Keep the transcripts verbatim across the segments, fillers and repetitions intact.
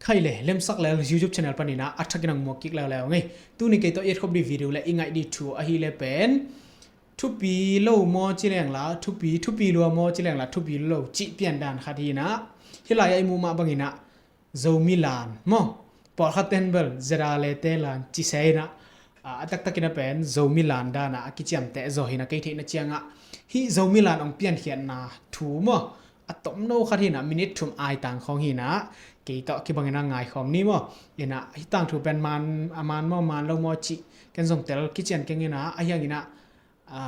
Khaile, Lemsak Lel YouTube channel panin ah a thakin ang muak kik leuleu ngei. Tuni kei tawh i et khop dih video le i ngaih dih thu ahih leh pen thupi lo maw ci leng la, thupi, thupi lua maw ci leng la, thupi lo cih pian dan khat hi in ah, hih lai-ah i muh mah bangin ah Zomi lan maw, pawlkhat ten bel ZRA te lan ci se in ah, a, a taktakin a pen Zomi lan dan ah a kiciamteh zaw hi in ah, kei theihna ciangah hih Zomi lan hong piankhiatna thu maw, a tomno khat hi in ah, minute thum aitang khawng hi in ah, kei tawh kibangin ah ngaikhawm ni maw. In ah hih tangthu pen man, a man maw, man lo maw cih ken zong tel kician keng in ah, a hiang in ah, a,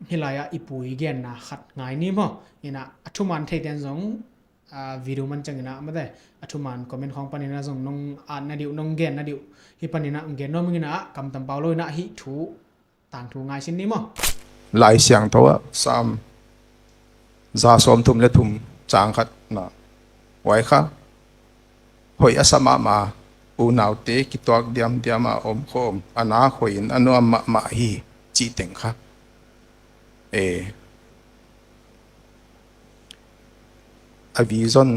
hih lai-ah i pu i genna khat ngai ni maw. In ah a thuman thei ten zong, a, video man ciangin ah, mate, a thuman comment khawng panin ah zong nong at na dih uh, nong gen na dih uh, hih panin ah hong gen nuam ing in ah, kam tam pau lo in ah hih thu tangthu ngai sin ni maw. Lai Siangtho ah Sam za sawmthum le thum cang khatna, huai kha, hoih a sa mahmah, unaute kituak diamdiam a omkhawm, a nak hoih in a nuam mahmah hi, cih teng kha. E, a vision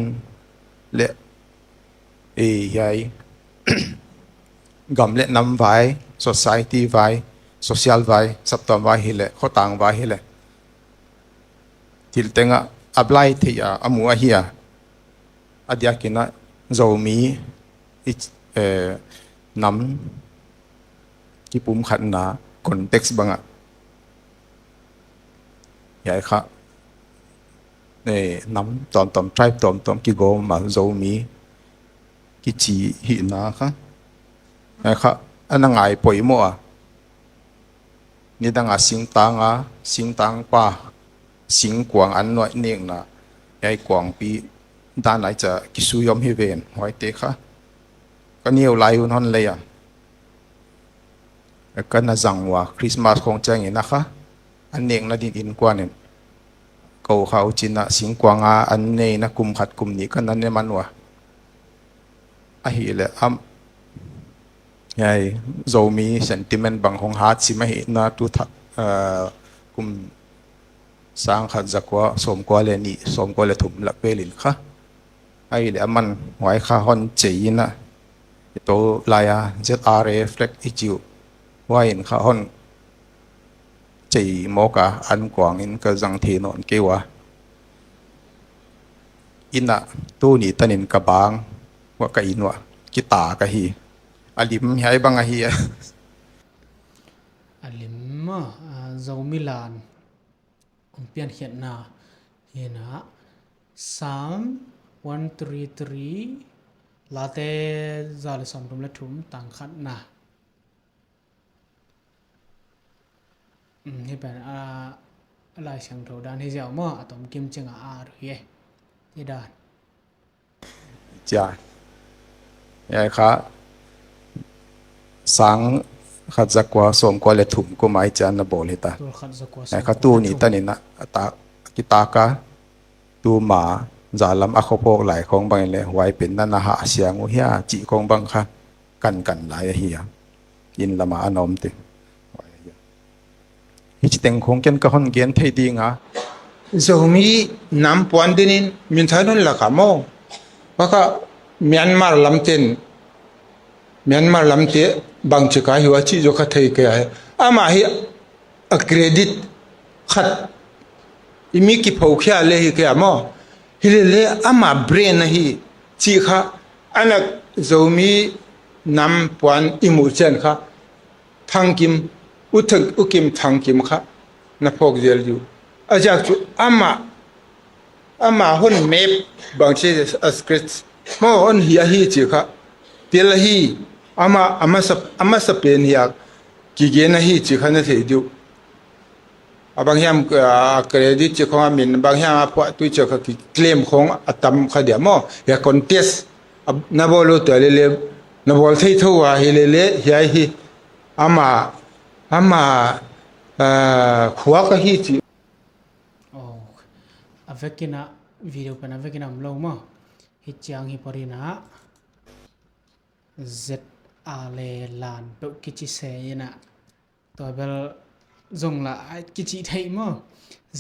le, e, hiai gam le nam vai, society vai, social vai, saptuam vai hi leh, khotang vai hi leh, thil tengah a blai thei a, a mu ahi a, a diakin ah Zomi i, eh, nam kipumkhatna context bangah, hiai kha, eh, nam tuamtuam, tribe tuamtuam kigawm a Zomi kici hihna kha, hiai kha a na ngai poimoh a, nidang a singtang a, singtang pa, singkuang an nuai nekna, hiai kuangpi dan ai ca kisui om hi ven, huaite kha ka neu lai un hon lei a, ka na zang ua, Christmas khawng ciangin a kha an nekna ding innkuan in ko kha uh cin ah, singkuang a an neina kum khat kum nih ka na ne man ua. Ahih leh am, hiai Zomi sentiment bang hong hat sim ahih na, tu tha, ah, kum sang khat za kua sawmkua le nih, sawmkua le thum lak vel in kha. Ahih leh aman huai kha hon cei in ah, i to lai a ZRA flag i ci uh, huai in kha hon cei mawk a, an kuang in ka zang thei nawn kei ua. In ah tuni tanin ka bang ua, ka inn ua kitak ahi. A lim hiai bang ahi a. A lim maw, a, Zomi lan hong piankhiatna hi in ah, Psalm one three three, Late za le sawmthum le thum tang khatna. Um, hih pen, a, a Lai Siangtho dan hi ziau maw, a tom kim cing a, a, hi e. Hih dan. Cia. Hiai kha sang khat za kua sawmkua le thum kum ai cian na bawl hi ta. Tul khat za kua sawmkua le thum. Hiai kha tuni tanin a, a tak, a kitak a, tuma zalam a khuaphawk lai khawng bangin le huai pen na na hah siang uh hia cih khawng bang kha kankan lai ahi a, inn lamah a na omte. Hici teng khawng ken ka hon gen thei ding a. Zomi nam puan dinin min thain hon lak a maw, huai kha Myanmar lamten, Myanmar lamte bangci ka hi ua cih zaw kha thei kei a hi. Amah hi a credit khat i mi kiphokhia le hi kei a maw. Hi lele ama brain ahi cih kha, a nak Zomi nam puan i muh cian kha Thangkim, U Thang, U Kim Thangkim kha na phawk zel uh. A ziak cu amah, amah hon map bangci a script maw hon hi ahi cih kha tel ahi. Amah a masa, a masa pen hi a kigen ahi cih kha na thei uh. A bang hiam, a, credit cih khawng a min, bang hiam a phuahtui cih kha ki claim khawng a tam kha dia maw. Hiai contest a, na bawl lo tua lele, na bawl thei tho a hi lele, hiai hi ama, ama, a, khuak ahi cih. Oh, a vekin a video pen a vekin a om lo maw. Hih ciang hi pori na. ZRA le lan peuh kici se in a, tua bel zong la a kici theih maw.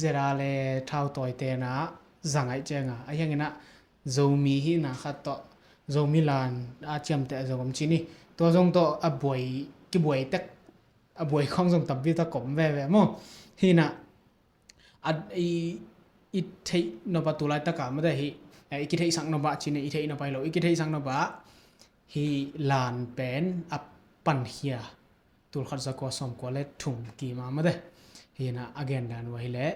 ZRA le thautawi te na zang ai ciang a, a hiang in a Zomi hihna khat tawh Zomi lan a ciamteh zong om ci ni. Tua zong tawh a buai, kibuai tek, a buai khawng zong tampi tak om veve maw. Hi na, a, i, i theih nop a tu laitak a mate hi, eh, i kitheihsak nop a ci ni, i theih nop a hi lo, i kitheihsak nop a hi lan pen a pankhia tul khat za kua sawm kua le thum kim a mate. Hi na a gen dan uh ahi leh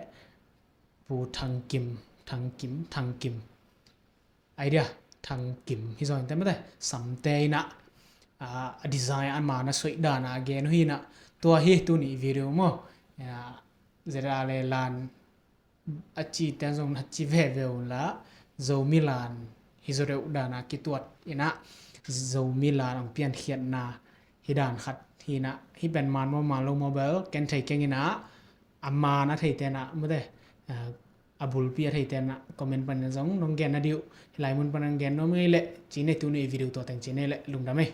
Pu Thang Kim, Thang Kim, Thang Kim. Idea, Thang Kim hi zaw in te mate. Samte in a, a, a design a man a soih dan a gen uh hi na. Tua hi tuni video maw. A, zeta le lan a ci ten zong na ci veve un la, Zomi lan hi zaw deuh dan a kituat in a, Zomi lan ang piankhiatna hi dan khat hi na, hi pen man maw man lo maw bel ken thei keng in a, a man a thei ten a mate, a, a bulpi a thei ten a comment panin zong nong gen na diu, hi lai mun panin gen nong ngei leh ci nei, tuni video tua teng ci nei leh lungdam ei.